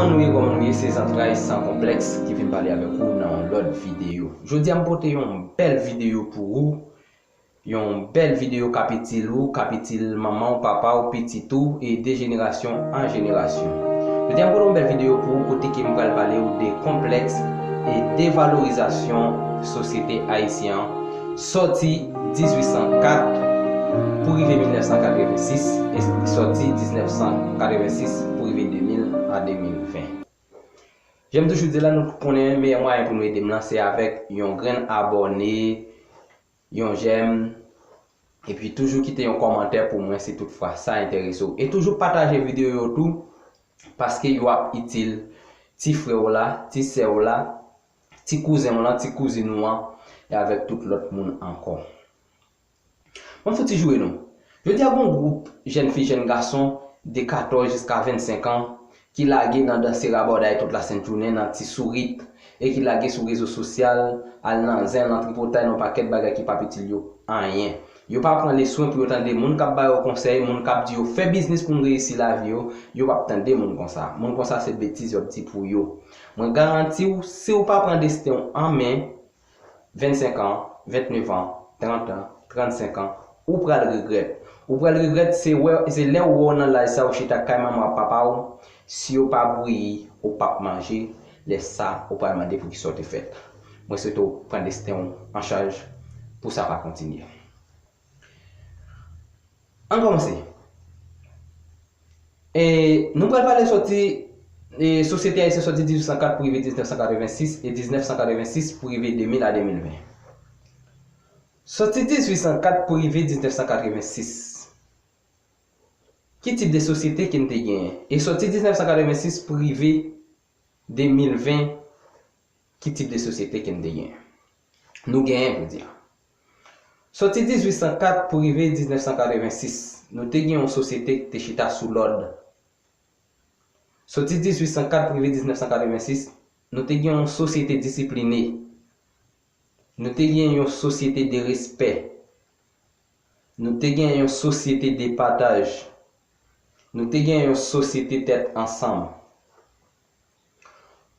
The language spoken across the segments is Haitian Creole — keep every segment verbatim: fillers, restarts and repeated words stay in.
Kòman nou ye, kòman nou ye, se Zantray San Konplèks ki vin pale avèk ou nan yon lòt videyo. Jodi a m pote yon bèl videyo pou ou, yon bèl videyo k ap itil ou, k ap itil manman w, papa w, pitit ou, e de jenerasyon an jenerasyon. Jodi a m pote yon bèl videyo pou ou kote ke m pral pale ou de konplèks e devalorizasyon sosyete ayisyen an, sòti dizuit san kat pou rive mil nèf san katrevensis, e sòti diznèf san katrevensis pou rive de mil a de mil ven. Jan m toujou di la, nou konnen meyè mwayen pou nou ede m lan, se avèk yon grenn abòne, yon jèm, epi toujou kite yon kòmantè pou mwen si toutfwa sa enterese w. E toujou pataje videyo yo tou, paske yo ap itil ti frè w la, ti sè w la, ti kouzen w lan, ti kouzin ou an, e avèk tout lòt moun ankò. Mwen fouti joure nou. Jodi a gon gwoup jèn fi, jèn gason de katòz jiska vennsenk an ki lage nan danse rabòday tout lasent jounen nan ti sourit e ki lage sou rezo sosyal, al nan zen, nan tripotay, nan pakèt bagay ki p ap itil yo anyen. Yo pa pran leswen pou yo tande moun k ap ba yo konsèy, moun k ap di yo fè biznis pou n reyisi lavi yo, yo p ap tande moun konsa. Moun konsa se betiz y ap di pou yo. Mwen garanti w, si w pa pran desten w an men, vennsenk an, vennèf an, trant an, trannsenk an, ou pral regrèt. Ou pral regrèt, se wè, se lè w wè w nan laj sa, ou chita kay manman w ak papa w, si yo pa bouyi, ou p ap manje, lè sa, ou pral mande poukisa w te fèt. Mwen swete w pran desten w an chaj pou sa pa kontinye. Ann kòmanse. E, nou pral pale sòti, e, sosyete ayisyen sòti dizuit san kat pou rive diznèf san katrevensis e diznèf san katrevensis pou rive de mil a de mil ven. Sòti dizuit san kat pou rive diznèf san katrevensis, ki tip de sosyete ke n te genyen? E sòti diznèf san katrevensis pou rive de mil ven, ki tip de sosyete ke n te genyen? Nou genyen, jodi a. Sòti dizuit san kat pou rive diznèf san katrevensis, nou te gen yon sosyete ki te chita sou lòd. Sòti dizuit san kat pou rive diznèf san katrevensis, nou te gen yon sosyete disipline. Nou te gen yon sosyete de respè. Nou te gen yon sosyete de pataj. Nou te gen yon sosyete tèt ansanm.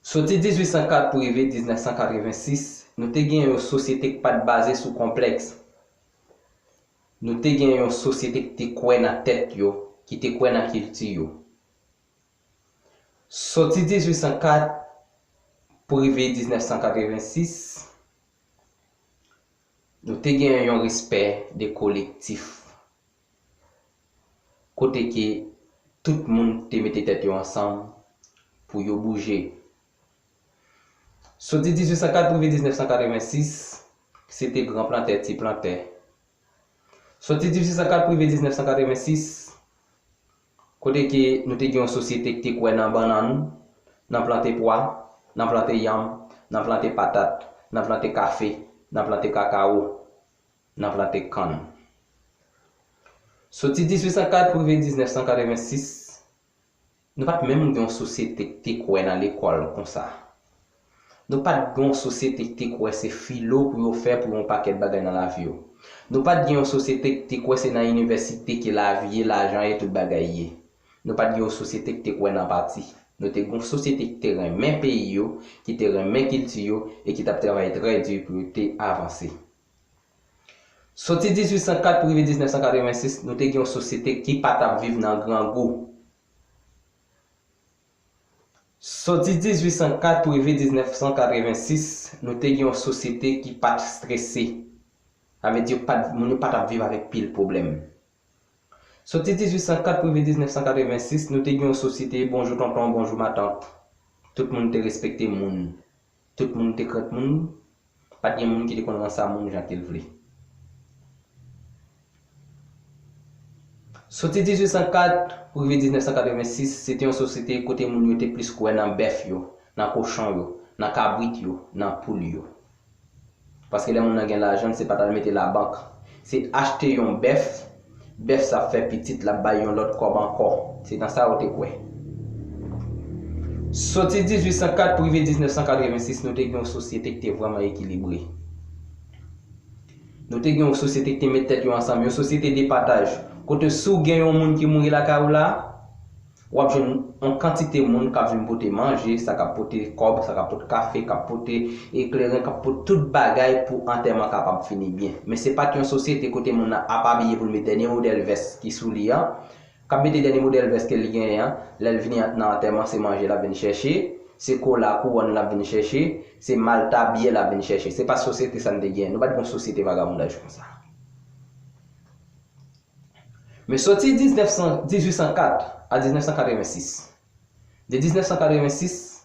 Soti dizuit san kat pou rive diznèf san katrevensis, nou te gen yon sosyete ki pa t baze sou konplèks. Nou te gen yon sosyete ki te kwè nan tèt yo, ki te kwè nan kilti yo. Soti dizuit san kat pou rive diznèf san katrevensis, nou te gen yon respè de kolektif, kote ke tout moun te mete tèt yo ansanm pou yo bouje. Soti dizuit san kat pou rive diznèf san katrevensis, se te gran plantè, ti plantè. Soti dizuit san kat pou rive diznèf san katrevensis, kote ke nou te gen yon sosyete ki te kwè nan bannann, nan plante pwa, nan plante yanm, nan plante patat, nan plante kafe, nan plante kakawo, nan plante kann. Soti dizuit san kat pou rive diznèf san katrevensis, nou pa t menm gen yon sosyete ki te kwè nan lekòl konsa. Nou pa t gen yon sosyete ki te kwè se filo pou yo fè pou yon pakèt bagay nan lavi yo. Nou pa t gen yon sosyete ki te kwè se nan inivèsite ke lavi ye, lajan ye, tout bagay ye. Nou pa t gen yon sosyete ki te kwè nan pati. Nou te gen yon sosyete ki te renmen peyi yo, ki te renmen kilti yo, e ki t ap travay trè di pou yo te avanse. Soti dizuit san kat pou rive diznèf san katrevensis, nou te gen yon sosyete ki pa t ap viv nan grangou. Soti dizuit san kat pou rive diznèf san katrevensis, nou te gen yon sosyete ki pa t strese. Sa vle di, pa t, moun yo pa t ap viv avèk pil pwoblèm. Soti dizuit san kat pou rive diznèf san katrevensis, nou te gen yon sosyete bonjou tonton, bonjou matant. Tout moun te respekte moun. Tout moun te krent moun. Pa t gen moun ki te konn ranse a moun jan ke l vle. Soti dizuit san kat pou rive diznèf san katrevensis, se te yon sosyete kote moun yo te plis kwè nan bèf yo, nan kochon yo, nan kabrit yo, nan poul yo. Paske lè moun nan gen lajan, se pa t al mete labank. Se achte yon bèf, bèf sa ap fè pitit, l ap bay yon lòt kòb ankò. Se nan sa yo te kwè. Soti dizuit san kat pou rive diznèf san katrevensis, nou te gen yon sosyete ki te vrèman ekilibre. Nou te gen yon sosyete ki te met tèt yo ansanm, yon sosyete de pataj. Kote si w gen yon moun ki mouri lakay ou la, W ap jwenn yon kantite moun k ap vin pote manje, sa k ap pote kòb, sa k ap pote kafe, k ap pote e kleren, k ap pote tout bagay pou antèman kapab fini byen. Men se pa t yon sosyete kote moun nan ap abiye pou l met dènye modèl vès ki sou li an, k ap mete dènye modèl vès ke li genyen an, lè l vini nan antèman, se manje l ap vin chèche, se kola kouwòn l ap vin chèche, se malta byè l ap vin chèche. Se pa sosyete sa n te genyen. Nou pa t gen yon sosyete vagabondaj konsa. Men soti diznèf san, dizuit san kat a diznèf san katrevensis. De diznèf san katrevensis,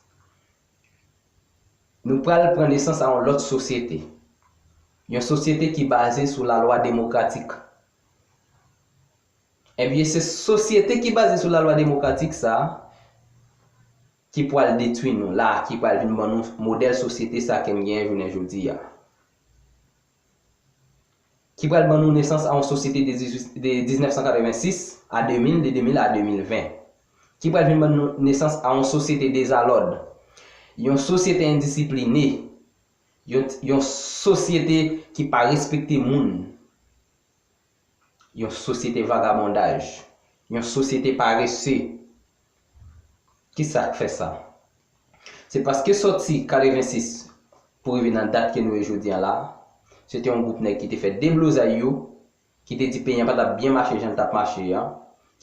nou pral pran nesans a yon lòt sosyete. Yon sosyete ki baze sou lalwa demokratik. Ebyen, se sosyete ki baze sou lalwa demokratik sa a ki pral detwi nou la, ki pral vin ban nou modèl sosyete sa ke n genyen jounen jodi a. Ki pral ban nou nesans a yon sosyete de diznèf san katrevensis a de mil, de de mil a de mil ven. Ki pral vin ban nou nesans a yon sosyete dezalòd, yon sosyete endisipline, yon, yon sosyete ki pa respekte moun, yon sosyete vagabondaj, yon sosyete parese. Kisa k fè sa? Se paske sòti katrevensis pou rive nan dat ke nou ye jodi a la, se te yon gwoup nèg ki te fè deblozay yo, ki te di peyi an pa t ap byen mache jan l t ap mache an,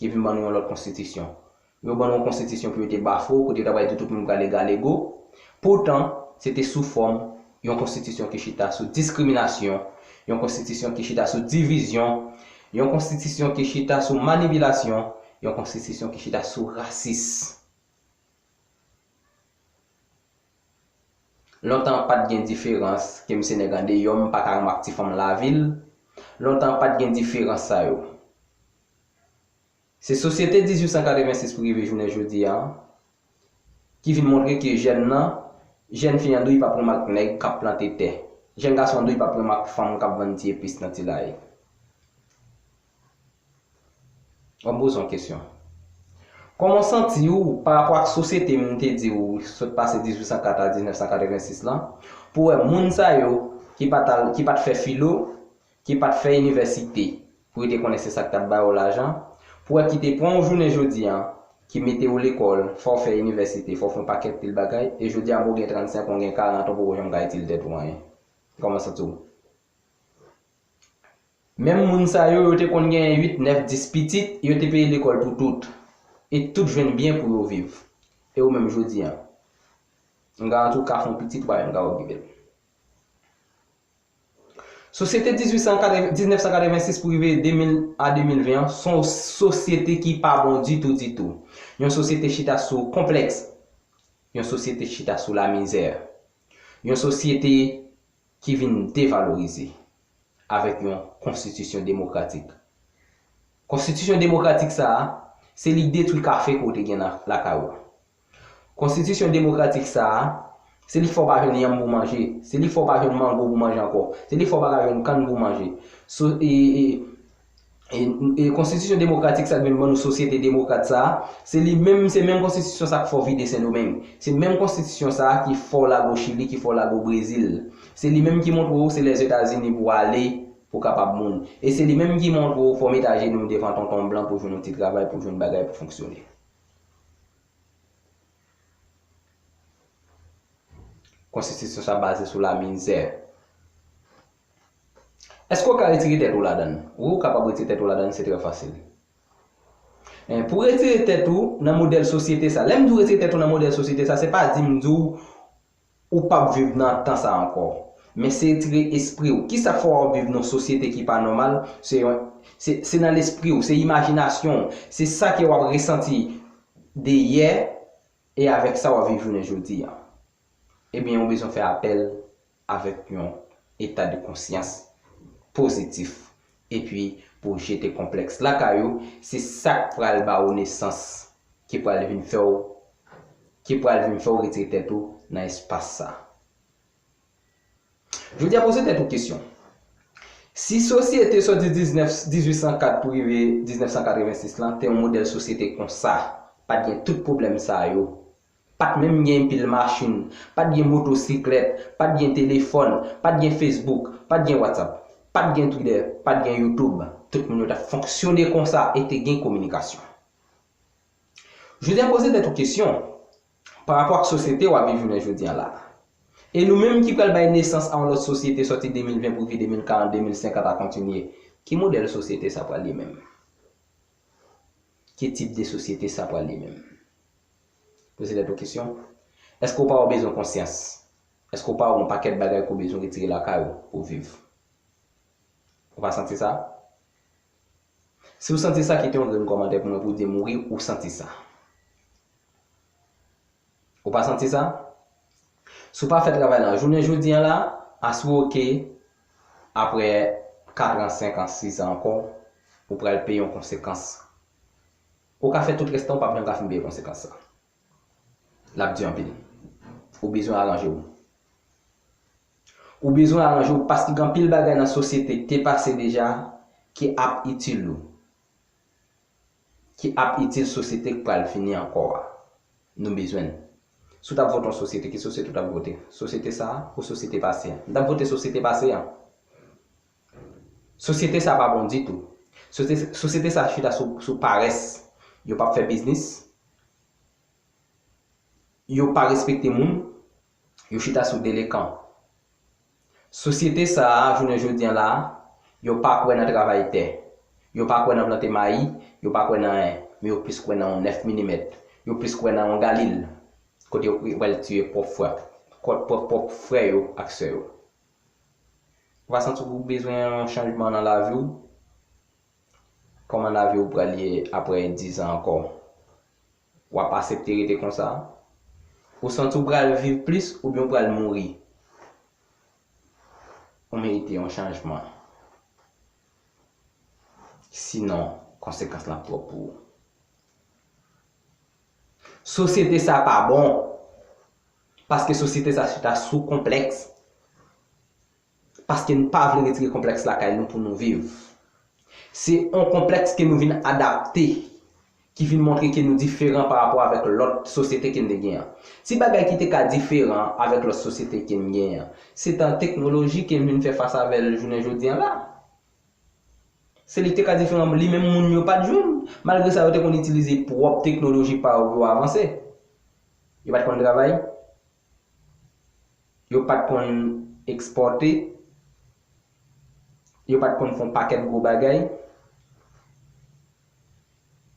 ki vin ban nou yon lòt konstitisyon. Yo ban nou yon konstitisyon pou yo te bafwe, kote yo ta pral di tout moun pral egalego. Poutan, se te sou fòm yon konstitisyon ki chita sou diskriminasyon, yon konstitisyon ki chita sou divizyon, yon konstitisyon ki chita sou manipilasyon, yon konstitisyon ki chita sou rasis. Lontan pa t gen diferans ke m se nèg andeyò, m pa ka renmen ak ti fanm lavil. Lontan pa t gen diferans sa yo. Se sosyete dizuit san katrevensis pou rive jounen jodi a ki vin montre ke jèn nan, jèn fi an dwe p ap renmen ak nèg k ap plante tè. Jèn gason an dwe p ap renmen ak fanm k ap vann ti epis nan ti lari. Bon, m poze yon kesyon. Kòman w santi w pa rapò ak sosyete m te di w sot pase dizuit san kat a diznèf san katrevensis lan, pou w wè moun sa yo ki pa t al, ki pa t fè filo, ki pa t fè inivèsite, pou yo te konnen se sa k t ap ba yo lajan, pou w wè ki te pran w jounen jodi a, ki mete w lekòl, fè w fè inivèsite, fè w fè yon pakèt pil bagay, e jodi a, bon, w gen trannsenk, w gen karant, w poko janm ka itil tèt ou anyen. Kòman w santi w? Menm moun sa yo, yo te konn genyen uit, nèf, dis pitit, yo te peye lekòl pou tout. E tout jwenn byen pou yo viv. E ou menm jodi a? M garanti w ka fè yon pitit, ou pa menm ka okipe l. Sosyete dizuit san katreven, diznèf san katrevensis pou rive de mil a de mil ven an, se yon sosyete ki pa bon ditou, ditou. Yon sosyete chita sou konplèks. Yon sosyete chita sou lamizè. Yon sosyete ki vin devalorize avèk yon konstitisyon demokratik. Konstitisyon demokratik sa a, se li k detwi kafe ke w te gen nan lakay ou a. Konstitisyon demokratik sa a, se li k fè w pa jwenn yanm pou w manje, se li k fè w pa jwenn mango pou w manje ankò, se li k fè w pa ka jwenn kann pou w manje. So, e, e, E, e konstitisyon demokratik sa k vin ban nou sosyete demokrat sa a, se li menm, se menm konstitisyon sa a k fè w vide Sendomeng. Se menm konstitisyon sa a ki fè w lage w Chili, ki fè w lage w Brezil. Se li menm ki montre w se Lèzetazini pou w ale, pou w kapab moun. E se li menm ki montre w fò w met ajenou w devan tonton blan pou w jwenn yon ti travay, pou w jwenn bagay pou fonksyone. Konstitisyon sa baze sou lamizè. Èske w ka retire tèt ou ladan l? Wi, ou kapab retire tèt ou ladan l, se trè fasil. Men, pou w retire tèt ou nan modèl sosyete sa, lè m di w retire tèt ou nan modèl sosyete sa, se pa di m di w ou p ap viv nan tan sa ankò. Men se retire espri w. Kisa k fè w ap viv nan sosyete ki pa nòmal? Se yon, se, se nan lespri w, se imajinasyon w, se sa ke w ap resanti de yè e avèk sa w ap viv jounen jodi a. Ebyen, ou bezwen fè apèl avèk yon eta de konsyans pozitif. Epi, pou w jete konplèks lakay ou, se sa k pral ba ou nesans, ki pral vin fè w, ki pral vin fè w retire tèt ou nan espas sa. Jodi a, poze tèt ou kesyon. Si sosyete sòti diznèf, dizuit san kat pou rive diznèf san katrevensis lan te yon modèl sosyete konsa, pa t gen tout pwoblèm sa yo, pa t menm gen pil machin, pa t gen motosiklèt, pa t gen telefòn, pa t gen Facebook, pa t gen WhatsApp, pa t gen Twitter, pa t gen YouTube, tout moun yo t ap fonksyone konsa e te gen kominikasyon. Jodi a, poze tèt ou kesyon pa rapò ak sosyete w ap viv jounen jodi a la. E nou menm ki pral bay nesans a yon lòt sosyete sòti de mil ven pou rive de mil karant, de mil senkant a kontinye, ki modèl sosyete sa pral ye menm? Ki tip de sosyete sa pral ye menm? Poze tèt ou kesyon. Èske w pa wè w bezwen konsyans? Èske w pa wè yon pakèt bagay ke w bezwen retire lakay ou pou w viv? Ou pa santi sa? Si w santi sa, kite yon grenn kòmantè pou mwen pou w di m wi, ou santi sa. Ou pa santi sa? Si w pa fè travay la jounen jodi a la, asire w ke apre kat an, senk an, sis an ankò, ou pral peye yon konsekans. Ou ka fè tout rès tan, ou p ap janm ka fin peye konsekans sa. L ap di anpil. Ou bezwen aranje w. Ou bezwen aranje w paske gen anpil bagay nan sosyete ki te pase deja ki ap itil ou. Ki ap itil sosyete k pral vini ankò a. Nou bezwen l. Si w t ap vote yon sosyete, ki sosyete w t ap vote? Sosyete sa a ou sosyete pase a? M t ap vote sosyete pase a. Sosyete sa a pa bon ditou. Sosyete, sosyete sa a chita sou, sou parès. Yo p ap fè biznis. Yo pa respekte moun. Yo chita sou delenkan. Sosyete sa a, jounen jodi a la, yo pa kwè nan travay tè. Yo pa kwè nan plante mayi, yo pa kwè nan anyen. Men yo plis kwè nan yon nèf milimèt. Yo plis kwè nan yon galil. Kote yo pral tiye pwòp frè, pwòp, pwòp, pwòp frè yo ak sè yo. Ou pa santi w bezwen yon chanjman nan lavi w? Kòman lavi w pral ye apre diz an ankò? W ap aksepte rete konsa? Ou santi w pral viv plis oubyen w pral mouri? Ou merite yon chanjman. Sinon, konsekans lan ap twòp pou ou. Sosyete sa pa bon. Paske sosyete sa chita sou konplèks. Paske n pa vle retire konplèks lakay nou pou nou viv. Se yon konplèks ke nou vin adapte, ki vin montre ke nou diferan pa rapò avèk lòt sosyete ke n te gen an. Ti bagay ki te ka diferan avèk lòt sosyete ke n gen an, se tan teknoloji ke n vin fè fas avè l jounen jodi a la. Se li ki te ka diferan, li menm moun yo pa t jwenn. Malgre sa, yo te konn itilize pwòp teknoloji pa yo pou yo avanse. Yo pa t konn travay. Yo pa t konn ekspòte. Yo pa t konn fè yon pakèt gwo bagay.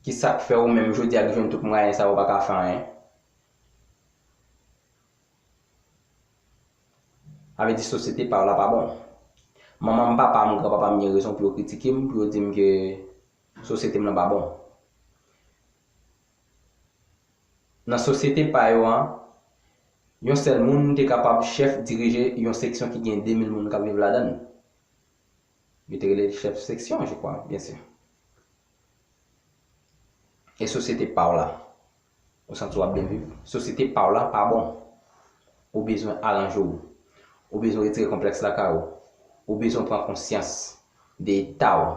Ki sa k fè ou menm jodi a k jwenn tout mwayen sa yo pa ka fè anyen? Sa vle di sosyete pa w la pa bon. Manman m, papa m, granpapa m gen rezon pou yo kritike m, pou yo di m ke sosyete m nan pa bon. Nan sosyete pa yo an, yon sèl moun te kapab chèf dirije yon seksyon ki gen de mil moun k ap viv ladan l. Yo te rele l chèf seksyon, je crois, byen si. E sosyete pa w la? Ou santi w ap byen viv? Sosyete pa w la pa bon. Ou bezwen aranje w. Ou bezwen retire konplèks lakay ou. Ou bezwen pran konsyans de eta w,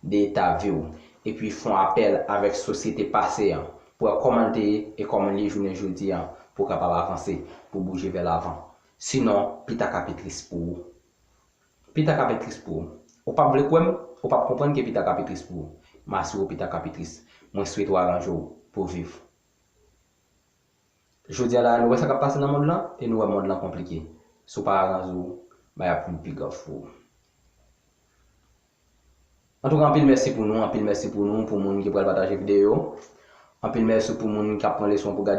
de eta vi w. Epi fè yon apèl avèk sosyete pase an pou wè kòman l te ye e kòman l ye jounen jodi a pou w kapab avanse, pou w bouje vè lavan. Sinon, pita ka pi tris pou ou. Pita ka pi tris pou ou. Ou p ap vle kwè m, ou p ap konprann ke pita ka pi tris pou ou. M asire w pita ka pi tris. Mwen swete w aranje w pou w viv. Jodi a la, nou wè sa k ap pase nan mond lan, e nou wè mond lan konplike. Si w pa aranje w, bagay ap vin pi grav pou ou. Antouka, anpil mèsi pou nou, anpil mèsi pou nou, pou moun ki pral pataje videyo. Anpil mèsi pou moun k ap pran leson pou gade.